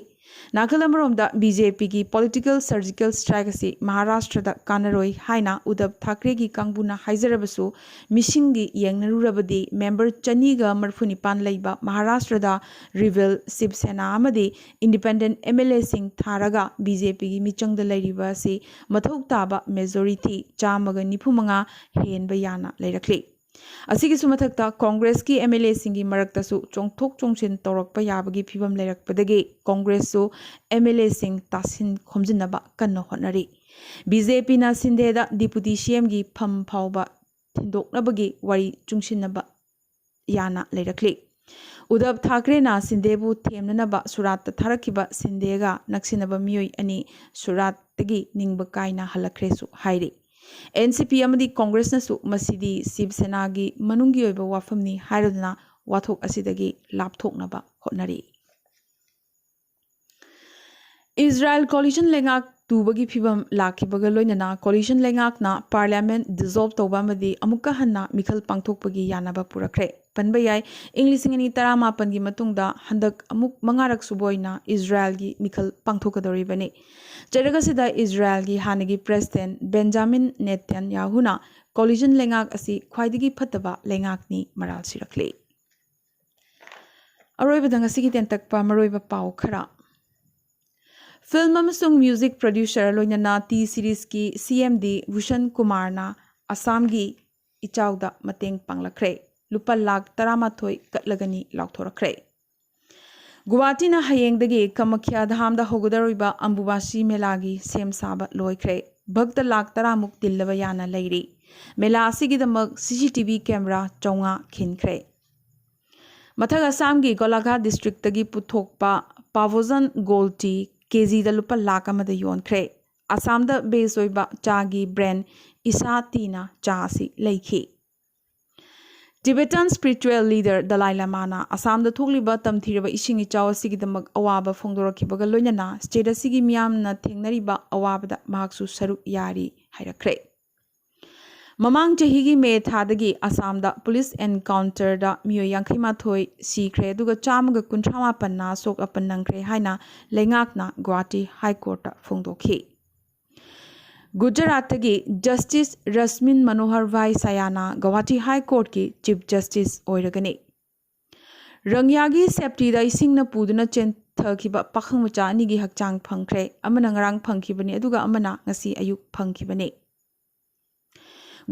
ꯅꯥꯀꯜ ꯑꯃꯔꯣꯝꯗ ꯕꯤ ꯖꯦ ꯄꯤꯒꯤ political surgical strike ꯑꯁꯤ ꯃꯍꯥꯔꯥꯁꯇ꯭ꯔꯗ ꯀꯥꯟꯅꯔꯣꯏ ꯍꯥꯏꯅ ꯎꯗꯕ ꯊꯥꯀ꯭ꯔꯦꯒꯤ ꯀꯥꯡꯕꯨꯅ ꯍꯥꯏꯖꯔꯕꯁꯨ, ꯃꯤꯁꯤꯡꯒꯤ ꯌꯦꯡꯅꯔꯨꯔꯕꯗꯤ ꯃꯦꯝꯕꯔ ꯆꯅꯤꯒ ꯃꯔꯤꯐꯨ ꯅꯤꯄꯥꯟ ꯂꯩꯕ ꯃꯍꯥꯔꯥꯁꯇ꯭ꯔꯗ ꯔꯤꯕꯦꯜ ꯁꯤꯕ ꯁꯦꯅꯥ ꯑꯃꯗꯤ ꯏꯟꯗꯤꯄꯦꯟꯗꯦꯟ ꯑꯦꯝ ꯑꯦꯜ ꯑꯦꯁꯤꯡ ꯊꯥꯔꯒ ꯕꯤ ꯖꯦ ꯄꯤꯒꯤ ꯃꯤꯆꯪꯗ ꯂꯩꯔꯤꯕ ꯑꯁꯤ ꯃꯊꯧ ꯇꯥꯕ ꯃꯦꯖꯣꯔꯤꯇꯤ ꯆꯥꯝꯃꯒ ꯅꯤꯐꯨ ꯃꯉꯥ ꯍꯦꯟꯕ ꯌꯥꯅ ꯂꯩꯔꯛꯂꯤ꯫ ꯑꯁꯤꯒꯤꯁꯨ ꯃꯊꯛꯇ ꯀꯣꯡꯒ꯭ꯔꯦꯁꯀꯤ ꯑꯦꯝ ꯑꯦꯜ ꯑꯦꯁꯤꯡꯒꯤ ꯃꯔꯛꯇꯁꯨ ꯆꯣꯡꯊꯣꯛ ꯆꯣꯡꯁꯤꯟ ꯇꯧꯔꯛꯄ ꯌꯥꯕꯒꯤ ꯐꯤꯕꯝ ꯂꯩꯔꯛꯄꯗꯒꯤ ꯀꯣꯡꯒ꯭ꯔꯦꯁꯁꯨ ꯑꯦꯝ ꯑꯦꯜ ꯑꯦꯁꯤꯡ ꯇꯥꯁꯤꯟ ꯈꯣꯝꯖꯤꯟꯅꯕ ꯀꯟꯅ ꯍꯣꯠꯅꯔꯤ꯫ ꯕꯤ ꯖꯦ ꯄꯤꯅ ꯁꯤꯟꯗꯦꯗ ꯗꯤꯄꯨꯇꯤ ꯁꯤ ꯑꯦꯝꯒꯤ ꯐꯝ ꯐꯥꯎꯕ ꯊꯤꯟꯗꯣꯛꯅꯕꯒꯤ ꯋꯥꯔꯤ ꯆꯨꯡꯁꯤꯟꯅꯕ ꯌꯥꯅ ꯂꯩꯔꯛꯂꯤ꯫ ꯎꯗꯕ ꯊꯥꯀ꯭ꯔꯦꯅ ꯁꯤꯟꯗꯦꯕꯨ ꯊꯦꯝꯅꯅꯕ ꯁꯨꯔꯥꯠꯇ ꯊꯥꯔꯛꯈꯤꯕ ꯁꯤꯟꯗꯦꯒ ꯅꯛꯁꯤꯟꯅꯕ ꯃꯤꯑꯣꯏ ꯑꯅꯤ ꯁꯨꯔꯥꯠꯇꯒꯤ ꯅꯤꯡꯕ ꯀꯥꯏꯅ ꯍꯜꯂꯛꯈ꯭ꯔꯦꯁꯨ ꯍꯥꯏꯔꯤ꯫ ꯑꯦꯟ ꯁꯤ ꯄꯤ ꯑꯃꯗꯤ ꯀꯣꯡꯒ꯭ꯔꯦꯁꯅꯁꯨ ꯃꯁꯤꯗꯤ ꯁꯤꯕ ꯁꯦꯅꯥꯒꯤ ꯃꯅꯨꯡꯒꯤ ꯑꯣꯏꯕ ꯋꯥꯐꯝꯅꯤ ꯍꯥꯏꯔꯗꯨꯅ ꯋꯥꯊꯣꯛ ꯑꯁꯤꯗꯒꯤ ꯂꯥꯞꯊꯣꯛꯅꯕ ꯍꯣꯠꯅꯔꯤ꯫ ꯏꯖꯔꯥꯌꯦꯜ coalition ꯂꯩꯉꯥꯛ ꯇꯨꯕꯒꯤ ꯐꯤꯕꯝ ꯂꯥꯛꯈꯤꯕꯒ ꯂꯣꯏꯅꯅ coalition ꯂꯩꯉꯥꯛꯅ parliament dissolve ꯇꯧꯕ ꯑꯃꯗꯤ ꯑꯃꯨꯛꯀ ꯍꯟꯅ ꯃꯤꯈꯜ ꯄꯥꯡꯊꯣꯛꯄꯒꯤ ꯌꯥꯅꯕ ꯄꯨꯔꯛꯈ꯭ꯔꯦ꯫ ꯄꯟꯕ ꯌꯥꯏ, ꯏꯪ ꯂꯤꯁꯤꯡ ꯑꯅꯤ ꯇꯔꯥꯃꯥꯄꯟꯒꯤ ꯃꯇꯨꯡꯗ ꯍꯟꯗꯛ ꯑꯃꯨꯛ ꯃꯉꯥꯔꯛ ꯁꯨꯕ ꯑꯣꯏꯅ ꯏꯖꯔꯥꯌꯦꯜꯒꯤ ꯃꯤꯈꯜ ꯄꯥꯡꯊꯣꯛꯀꯗꯧꯔꯤꯕꯅꯤ꯫ ꯆꯩꯔꯛ ꯑꯁꯤꯗ ꯏꯖꯔꯥꯌꯦꯜꯒꯤ ꯍꯥꯟꯅꯒꯤ president ꯕꯦꯟꯖꯥꯃꯤꯟ ꯅꯦꯇꯟꯌꯥꯍꯨꯅ coalition ꯂꯩꯉꯥꯛ ꯑꯁꯤ ꯈ꯭ꯋꯥꯏꯗꯒꯤ ꯐꯠꯇꯕ ꯂꯩꯉꯥꯛꯅꯤ ꯃꯔꯥꯜ ꯁꯤꯔꯛꯂꯤ꯫ ꯑꯔꯣꯏꯕꯗ ꯉꯁꯤꯒꯤ ꯇꯦꯟꯇꯛꯄ ꯃꯔꯨꯑꯣꯏꯕ ꯄꯥꯎ ꯈꯔ꯫ Film ꯑꯃꯁꯨꯡ music producer ꯂꯣꯏꯅꯅ T Series ꯀꯤ C M D ꯚꯨꯁꯟ ꯀꯨꯃꯥꯔꯅ ꯑꯁꯥꯝꯒꯤ ꯏꯆꯥꯎꯗ ꯃꯇꯦꯡ ꯄꯥꯡꯂꯛꯈ꯭ꯔꯦ꯫ ꯂꯨꯄꯥ ꯂꯥꯈ ꯇꯔꯥꯃꯥꯊꯣꯏ ꯀꯠꯂꯒꯅꯤ ꯂꯥꯎꯊꯣꯔꯛꯈ꯭ꯔꯦ꯫ ꯒꯨꯋꯥꯍꯥꯇꯤꯅ ꯍꯌꯦꯡꯗꯒꯤ ꯀꯃꯈ꯭ꯌꯥ ꯙꯥꯝꯗ ꯍꯧꯒꯗꯧꯔꯤꯕ ꯑꯝꯕꯨꯕꯥꯁꯤ ꯃꯦꯂꯥꯒꯤ ꯁꯦꯝ ꯁꯥꯕ ꯂꯣꯏꯈ꯭ꯔꯦ꯫ ꯚꯛꯇ ꯂꯥꯈ ꯇꯔꯥꯃꯨꯛ ꯇꯤꯜꯂꯕ ꯌꯥꯅ ꯂꯩꯔꯤ꯫ ꯃꯦꯂꯥ ꯑꯁꯤꯒꯤꯗꯃꯛ C C T V camera ꯆꯥꯝꯃꯉꯥ ꯈꯤꯟꯈ꯭ꯔꯦ꯫ ꯃꯊꯛ ꯑꯁꯥꯝꯒꯤ ꯒꯣꯂꯥꯘꯥꯠ district ꯇꯒꯤ ꯄꯨꯊꯣꯛꯄ ꯄꯥꯚꯣꯖꯟ gold tea K G ꯗ ꯂꯨꯄꯥ ꯂꯥꯈ ꯑꯃꯗ ꯌꯣꯟꯈ꯭ꯔꯦ꯫ ꯑꯁꯥꯝꯗ base ꯑꯣꯏꯕ ꯆꯥꯒꯤ brand ꯏꯁꯥ ꯇꯤꯅ ꯆꯥ ꯑꯁꯤ ꯂꯩꯈꯤ꯫ Tibetan spiritual leader ꯗꯂꯥꯏ ꯂꯃꯥꯅ ꯑꯁꯥꯝꯗ ꯊꯣꯛꯂꯤꯕ ꯇꯝꯊꯤꯔꯕ ꯏꯁꯤꯡ ꯏꯆꯥꯎ ꯑꯁꯤꯒꯤꯗꯃꯛ ꯑꯋꯥꯕ ꯐꯣꯡꯗꯣꯔꯛꯈꯤꯕꯒ ꯂꯣꯏꯅꯅ state ꯑꯁꯤꯒꯤ ꯃꯤꯌꯥꯝꯅ ꯊꯦꯡꯅꯔꯤꯕ ꯑꯋꯥꯕꯗ ꯃꯍꯥꯛꯁꯨ ꯁꯔꯨꯛ ꯌꯥꯔꯤ ꯍꯥꯏꯔꯛꯈ꯭ꯔꯦ꯫ ꯃꯃꯥꯡ ꯆꯍꯤꯒꯤ ꯃꯦ ꯊꯥꯗꯒꯤ ꯑꯁꯥꯝꯗ ꯄꯨꯂꯤꯁ ꯑꯦꯟꯀꯥꯎꯟꯇꯔꯗ ꯃꯤꯑꯣꯏ ꯌꯥꯡꯈꯩ ꯃꯥꯊꯣꯏ ꯁꯤꯈ꯭ꯔꯦ, ꯑꯗꯨꯒ ꯆꯥꯝꯃꯒ ꯀꯨꯟꯊ꯭ꯔꯥ ꯃꯥꯄꯟꯅ ꯁꯣꯛ ꯑꯄꯟ ꯅꯪꯈ꯭ꯔꯦ ꯍꯥꯏꯅ ꯂꯩꯉꯥꯛꯅ ꯒꯨꯋꯥꯍꯥꯇꯤ ꯍꯥꯏ ꯀꯣꯔꯠꯇ ꯐꯣꯡꯗꯣꯛꯈꯤ꯫ ꯒꯨꯖꯔꯥꯠꯇꯒꯤ ꯖꯁꯇꯤꯁ ꯔꯁꯃꯤꯟ ꯃꯅꯣꯍꯔ ꯚꯥꯏ ꯁꯥꯌꯥꯅ ꯒꯨꯋꯥꯍꯥꯇꯤ ꯍꯥꯏ ꯀꯣꯔꯠꯀꯤ ꯆꯤꯐ ꯖꯁꯇꯤꯁ ꯑꯣꯏꯔꯒꯅꯤ꯫ ꯔꯪꯌꯥꯒꯤ ꯁꯦꯞꯇꯤꯗ ꯏꯁꯤꯡꯅ ꯄꯨꯗꯨꯅ ꯆꯦꯟꯊꯈꯤꯕ ꯄꯥꯈꯪ ꯃꯆꯥ ꯑꯅꯤꯒꯤ ꯍꯛꯆꯥꯡ ꯐꯪꯈ꯭ꯔꯦ꯫ ꯑꯃꯅ ꯉꯔꯥꯡ ꯐꯪꯈꯤꯕꯅꯤ, ꯑꯗꯨꯒ ꯑꯃꯅ ꯉꯁꯤ ꯑꯌꯨꯛ ꯐꯪꯈꯤꯕꯅꯤ꯫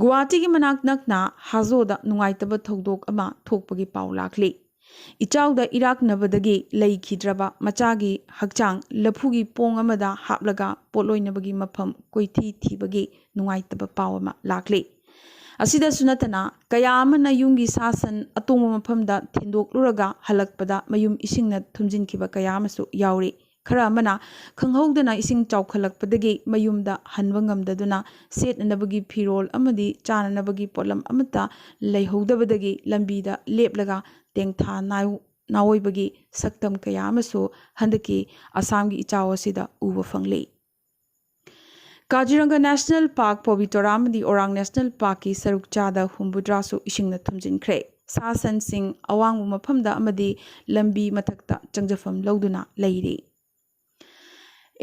ꯒꯨꯋꯥꯍꯥꯇꯤꯒꯤ ꯃꯅꯥꯛ ꯅꯛꯅ ꯍꯥꯖꯣꯗ ꯅꯨꯡꯉꯥꯏꯇꯕ ꯊꯧꯗꯣꯛ ꯑꯃ ꯊꯣꯛꯄꯒꯤ ꯄꯥꯎ ꯂꯥꯛꯂꯤ꯫ ꯏꯆꯥꯎꯗ ꯏꯔꯥꯛꯅꯕꯗꯒꯤ ꯂꯩꯈꯤꯗ꯭ꯔꯕ ꯃꯆꯥꯒꯤ ꯍꯛꯆꯥꯡ ꯂꯐꯨꯒꯤ ꯄꯣꯡ ꯑꯃꯗ ꯍꯥꯞꯂꯒ ꯄꯣꯠꯂꯣꯏꯅꯕꯒꯤ ꯃꯐꯝ ꯀꯣꯏꯊꯤ ꯊꯤꯕꯒꯤ ꯅꯨꯡꯉꯥꯏꯇꯕ ꯄꯥꯎ ꯑꯃ ꯂꯥꯛꯂꯤ꯫ ꯑꯁꯤꯗꯁꯨ ꯅꯠꯇꯅ, ꯀꯌꯥ ꯑꯃꯅ ꯌꯨꯝꯒꯤ ꯁꯥ ꯁꯟ ꯑꯇꯣꯡꯕ ꯃꯐꯝꯗ ꯊꯤꯟꯗꯣꯛꯂꯨꯔꯒ ꯍꯜꯂꯛꯄꯗ ꯃꯌꯨꯝ ꯏꯁꯤꯡꯅ ꯊꯨꯝꯖꯤꯟꯈꯤꯕ ꯀꯌꯥ ꯑꯃꯁꯨ ꯌꯥꯎꯔꯤ꯫ ꯈꯔ ꯑꯃꯅ ꯈꯪꯍꯧꯗꯅ ꯏꯁꯤꯡ ꯆꯥꯎꯈꯠꯂꯛꯄꯗꯒꯤ ꯃꯌꯨꯝꯗ ꯍꯟꯕ ꯉꯝꯗꯗꯨꯅ ꯁꯦꯠꯅꯅꯕꯒꯤ ꯐꯤꯔꯣꯜ ꯑꯃꯗꯤ ꯆꯥꯅꯅꯕꯒꯤ ꯄꯣꯠꯂꯝ ꯑꯃꯠꯇ ꯂꯩꯍꯧꯗꯕꯗꯒꯤ ꯂꯝꯕꯤꯗ ꯂꯦꯞꯂꯒ ꯇꯦꯡꯊꯥ ꯅꯥꯎ-, ꯅꯥꯑꯣꯏꯕꯒꯤ ꯁꯛꯇꯝ ꯀꯌꯥ ꯑꯃꯁꯨ ꯍꯟꯗꯛꯀꯤ ꯑꯁꯥꯝꯒꯤ ꯏꯆꯥꯎ ꯑꯁꯤꯗ ꯎꯕ ꯐꯪꯂꯤ꯫ ꯀꯥꯖꯤꯔꯪꯒ ꯅꯦꯁꯅꯦꯜ ꯄꯥꯔꯛ, ꯄꯣꯕꯤꯇꯣꯔꯥ ꯑꯃꯗꯤ ꯑꯣꯔꯥꯡ ꯅꯦꯁꯅꯦꯜ ꯄꯥꯔꯛꯀꯤ ꯁꯔꯨꯛ ꯆꯥꯗ ꯍꯨꯝꯐꯨꯇꯔꯥꯁꯨ ꯏꯁꯤꯡꯅ ꯊꯨꯝꯖꯤꯟꯈ꯭ꯔꯦ꯫ ꯁꯥ ꯁꯟꯁꯤꯡ ꯑꯋꯥꯡꯕ ꯃꯐꯝꯗ ꯑꯃꯗꯤ ꯂꯝꯕꯤ ꯃꯊꯛꯇ ꯆꯪꯖꯐꯝ ꯂꯧꯗꯨꯅ ꯂꯩꯔꯤ꯫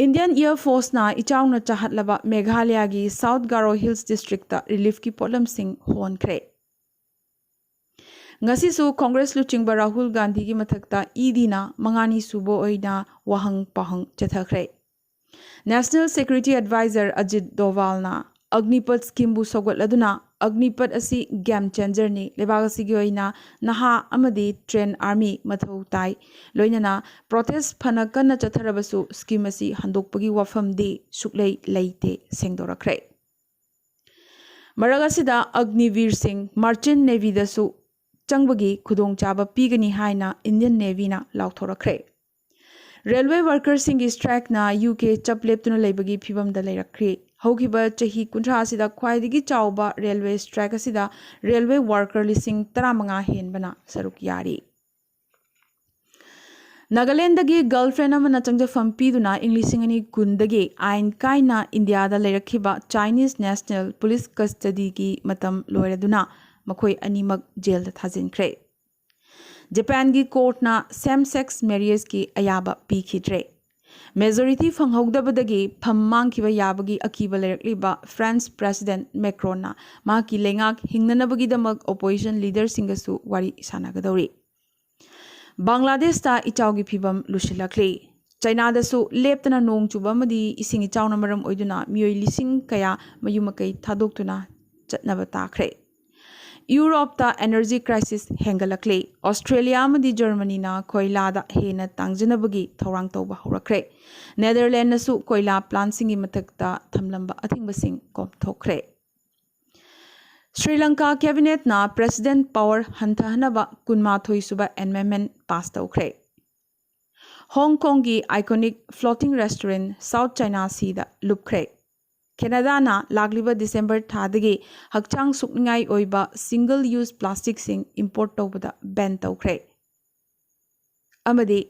ꯏꯟꯗꯤꯌꯟ ꯑꯦꯌꯔ ꯐꯣꯔꯁꯅ ꯏꯆꯥꯎꯅ ꯆꯥꯍꯠꯂꯕ ꯃꯦꯘꯥꯂꯌꯥꯒꯤ ꯁꯥꯎꯠ ꯒꯥꯔꯣ ꯍꯤꯜꯁ ꯗꯤꯁꯇ꯭ꯔꯤꯛꯇ ꯔꯤꯂꯤꯐꯀꯤ ꯄꯣꯠꯂꯝꯁꯤꯡ ꯍꯣꯟꯈ꯭ꯔꯦ꯫ ꯉꯁꯤꯁꯨ ꯀꯣꯡꯒ꯭ꯔꯦꯁ ꯂꯨꯆꯤꯡꯕ ꯔꯥꯍꯨꯜ ꯒꯥꯟꯙꯤꯒꯤ ꯃꯊꯛꯇ ꯏ ꯗꯤꯅ ꯃꯉꯥꯅꯤ ꯁꯨꯕ ꯑꯣꯏꯅ ꯋꯥꯍꯪ ꯄꯥꯎꯍꯪ ꯆꯠꯊꯈ꯭ꯔꯦ꯫ ꯅꯦꯁꯅꯦꯜ ꯁꯦꯀ꯭ꯌꯨꯔꯤꯇꯤ ꯑꯦꯗꯚꯥꯏꯖꯔ ꯑꯖꯤꯠ ꯗꯣꯚꯥꯜꯅ ꯑꯒꯅꯤꯄꯊ ꯁ꯭ꯀꯤꯝꯕꯨ ꯁꯧꯒꯠꯂꯗꯨꯅ, ꯑꯒꯅꯤꯄꯊ ꯑꯁꯤ ꯒꯦꯝ ꯆꯦꯟꯖꯔꯅꯤ, ꯂꯩꯕꯥꯛ ꯑꯁꯤꯒꯤ ꯑꯣꯏꯅ ꯅꯍꯥ ꯑꯃꯗꯤ ꯇ꯭ꯔꯦꯟ ꯑꯥꯔꯃꯤ ꯃꯊꯧ ꯇꯥꯏ, ꯂꯣꯏꯅꯅ ꯄ꯭ꯔꯣꯇꯦꯁ ꯐꯅ ꯀꯟꯅ ꯆꯠꯊꯔꯕꯁꯨ ꯁ꯭ꯀꯤꯝ ꯑꯁꯤ ꯍꯟꯗꯣꯛꯄꯒꯤ ꯋꯥꯐꯝꯗꯤ ꯁꯨꯛꯂꯩ ꯂꯩꯇꯦ ꯁꯦꯡꯗꯣꯔꯛꯈ꯭ꯔꯦ꯫ ꯃꯔꯛ ꯑꯁꯤꯗ ꯑꯒꯅꯤꯕꯤꯔꯁꯤꯡ ꯃꯥꯔꯆꯦꯟ ꯅꯦꯚꯤꯗꯁꯨ ꯆꯪꯕꯒꯤ ꯈꯨꯗꯣꯡꯆꯥꯕ ꯄꯤꯒꯅꯤ ꯍꯥꯏꯅ ꯏꯟꯗꯤꯌꯟ ꯅꯦꯚꯤꯅ ꯂꯥꯎꯊꯣꯔꯛꯈ꯭ꯔꯦ꯫ ꯔꯦꯜꯋꯦ ꯋꯥꯔꯀꯔꯁꯤꯡꯒꯤ ꯁ꯭ꯇ꯭ꯔꯥꯏꯛꯅ ꯌꯨ ꯀꯦ ꯆꯞ ꯂꯦꯞꯇꯨꯅ ꯂꯩꯕꯒꯤ ꯐꯤꯕꯝꯗ ꯂꯩꯔꯛꯈ꯭ꯔꯤ꯫ ꯍꯧꯈꯤꯕ ꯆꯍꯤ ꯀꯨꯟꯊ꯭ꯔꯥ ꯑꯁꯤꯗ ꯈ꯭ꯋꯥꯏꯗꯒꯤ ꯆꯥꯎꯕ ꯔꯦꯜꯋꯦ ꯁ꯭ꯇ꯭ꯔꯥꯏꯛ ꯑꯁꯤꯗ ꯔꯦꯜꯋꯦ ꯋꯥꯔꯀꯔ ꯂꯤꯁꯤꯡ ꯇꯔꯥꯃꯉꯥ ꯍꯦꯟꯕꯅ ꯁꯔꯨꯛ ꯌꯥꯔꯤ꯫ ꯅꯥꯒꯥꯂꯦꯟꯗꯒꯤ ꯒꯔꯜꯐ꯭ꯔꯦꯟ ꯑꯃꯅ ꯆꯪꯖꯐꯝ ꯄꯤꯗꯨꯅ ꯏꯪ ꯂꯤꯁꯤꯡ ꯑꯅꯤ ꯀꯨꯟꯗꯒꯤ ꯑꯥꯏꯟ ꯀꯥꯏꯅ ꯏꯟꯗꯤꯌꯥꯗ ꯂꯩꯔꯛꯈꯤꯕ ꯆꯥꯏꯅꯤꯁ ꯅꯦꯁꯅꯦꯜ ꯄꯨꯂꯤꯁ ꯀꯁꯇꯗꯤꯒꯤ ꯃꯇꯝ ꯂꯣꯏꯔꯗꯨꯅ ꯃꯈꯣꯏ ꯑꯅꯤꯃꯛ ꯖꯦꯜꯗ ꯊꯥꯖꯤꯟꯈ꯭ꯔꯦ꯫ ꯖꯄꯥꯟꯒꯤ ꯀꯣꯔꯠꯅ ꯁꯦꯝ ꯁꯦꯛꯁ ꯃꯦꯔꯤꯌꯦꯖꯀꯤ ꯑꯌꯥꯕ ꯄꯤꯈꯤꯗ꯭ꯔꯦ꯫ ꯃꯦꯖꯣꯔꯤꯇꯤ ꯐꯪꯍꯧꯗꯕꯗꯒꯤ ꯐꯝ ꯃꯥꯡꯈꯤꯕ ꯌꯥꯕꯒꯤ ꯑꯀꯤꯕ ꯂꯩꯔꯛꯂꯤꯕ ꯐ꯭ꯔꯥꯟꯁ ꯄ꯭ꯔꯦꯁꯤꯗꯦꯟꯠ ꯃꯦꯀ꯭ꯔꯣꯟꯅ ꯃꯍꯥꯛꯀꯤ ꯂꯩꯉꯥꯛ ꯍꯤꯡꯅꯅꯕꯒꯤꯗꯃꯛ ꯑꯣꯄꯣꯖꯤꯁꯟ ꯂꯤꯗꯔꯁꯤꯡꯒꯁꯨ ꯋꯥꯔꯤ ꯁꯥꯟꯅꯒꯗꯧꯔꯤ꯫ ꯕꯪꯒ꯭ꯂꯥꯗꯦꯁꯇ ꯏꯆꯥꯎꯒꯤ ꯐꯤꯕꯝ ꯂꯨꯁꯤꯜꯂꯛꯂꯤ꯫ ꯆꯩꯅꯥꯗꯁꯨ ꯂꯦꯞꯇꯅ ꯅꯣꯡ ꯆꯨꯕ ꯑꯃꯗꯤ ꯏꯁꯤꯡ ꯏꯆꯥꯎꯅ ꯃꯔꯝ ꯑꯣꯏꯗꯨꯅ ꯃꯤꯑꯣꯏ ꯂꯤꯁꯤꯡ ꯀꯌꯥ ꯃꯌꯨꯝ ꯃꯀꯩ ꯊꯥꯗꯣꯛꯇꯨꯅ ꯆꯠꯅꯕ ꯇꯥꯈ꯭ꯔꯦ꯫ ꯌꯨꯔꯣꯞꯇ ꯑꯦꯅꯔꯖꯤ ꯀ꯭ꯔꯥꯏꯁꯤꯁ ꯍꯦꯟꯒꯠꯂꯛꯂꯤ꯫ ꯑꯣꯁꯇ꯭ꯔꯦꯂꯤꯌꯥ ꯑꯃꯗꯤ ꯖꯔꯃꯅꯤꯅ ꯀꯣꯏꯂꯥꯗ ꯍꯦꯟꯅ ꯇꯥꯡꯖꯅꯕꯒꯤ ꯊꯧꯔꯥꯡ ꯇꯧꯕ ꯍꯧꯔꯛꯈ꯭ꯔꯦ꯫ ꯅꯦꯗꯔꯂꯦꯟꯗꯅꯁꯨ ꯀꯣꯏꯂꯥ ꯄ꯭ꯂꯥꯟꯠꯁꯤꯡꯒꯤ ꯃꯊꯛꯇ ꯊꯝꯂꯝꯕ ꯑꯊꯤꯡꯕꯁꯤꯡ ꯀꯣꯝꯊꯣꯛꯈ꯭ꯔꯦ꯫ ꯁ꯭ꯔꯤ ꯂꯪꯀꯥ ꯀꯦꯕꯤꯅꯦꯠꯅ ꯄ꯭ꯔꯦꯁꯤꯗꯦꯟꯠ ꯄꯥꯋꯔ ꯍꯟꯊꯍꯟꯅꯕ ꯀꯨꯟꯃꯥꯊꯣꯏ ꯁꯨꯕ ꯑꯦꯃꯦꯟꯃꯦꯟꯠ ꯄꯥꯁ ꯇꯧꯈ꯭ꯔꯦ꯫ ꯍꯣꯡ ꯀꯣꯡꯒꯤ iconic floating restaurant south China ꯁꯤꯗ ꯂꯨꯞꯈ꯭ꯔꯦ꯫ ꯀꯦꯅꯥꯗꯥꯅ ꯂꯥꯛꯂꯤꯕ ꯗꯤꯁꯦꯝꯕꯔ ꯊꯥꯗꯒꯤ ꯍꯛꯆꯥꯡ ꯁꯣꯛꯅꯤꯡꯉꯥꯏ ꯑꯣꯏꯕ ꯁꯤꯡꯒꯜ ꯌꯨꯁ ꯄ꯭ꯂꯥꯁꯇꯤꯛꯁꯤꯡ ꯏꯝꯄꯣꯔꯠ ꯇꯧꯕꯗ ꯕꯦꯟ ꯇꯧꯈ꯭ꯔꯦ꯫ ꯑꯃꯗꯤ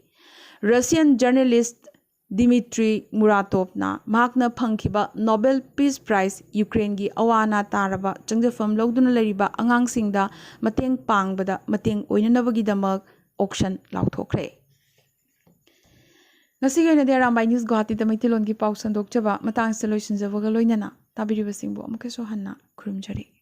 ꯔꯁꯤꯌꯟ ꯖꯔꯅꯦꯂꯤꯁꯠ ꯗꯤꯃꯤꯇ꯭ꯔꯤ ꯃꯨꯔꯥꯇꯣꯞꯅ ꯃꯍꯥꯛꯅ ꯐꯪꯈꯤꯕ ꯅꯣꯕꯦꯜ ꯄꯤꯁ ꯄ꯭ꯔꯥꯏꯖ ꯌꯨꯀ꯭ꯔꯦꯟꯒꯤ ꯑꯋꯥ ꯑꯅꯥ ꯇꯥꯔꯕ ꯆꯪꯖꯐꯝ ꯂꯧꯗꯨꯅ ꯂꯩꯔꯤꯕ ꯑꯉꯥꯡꯁꯤꯡꯗ ꯃꯇꯦꯡ ꯄꯥꯡꯕꯗ ꯃꯇꯦꯡ ꯑꯣꯏꯅꯅꯕꯒꯤꯗꯃꯛ ꯑꯣꯛꯁꯟ ꯂꯥꯎꯊꯣꯛꯈ꯭ꯔꯦ꯫ ꯉꯁꯤꯒꯤ ꯑꯣꯏꯅꯗꯤ ꯑꯔꯥꯝꯕꯥꯏ ꯅ꯭ꯌꯨꯁ ꯒꯨꯋꯥꯍꯥꯇꯤꯗ ꯃꯩꯇꯩꯂꯣꯟꯒꯤ ꯄꯥꯎ ꯁꯟꯗꯣꯛꯆꯕ ꯃꯇꯥꯡꯁꯤꯗ ꯂꯣꯏꯁꯤꯟꯖꯕꯒ ꯂꯣꯏꯅꯅ ꯇꯥꯕꯤꯔꯤꯕꯁꯤꯡꯕꯨ ꯑꯃꯨꯛꯀꯁꯨ ꯍꯟꯅ ꯈꯨꯔꯨꯝꯖꯔꯤ꯫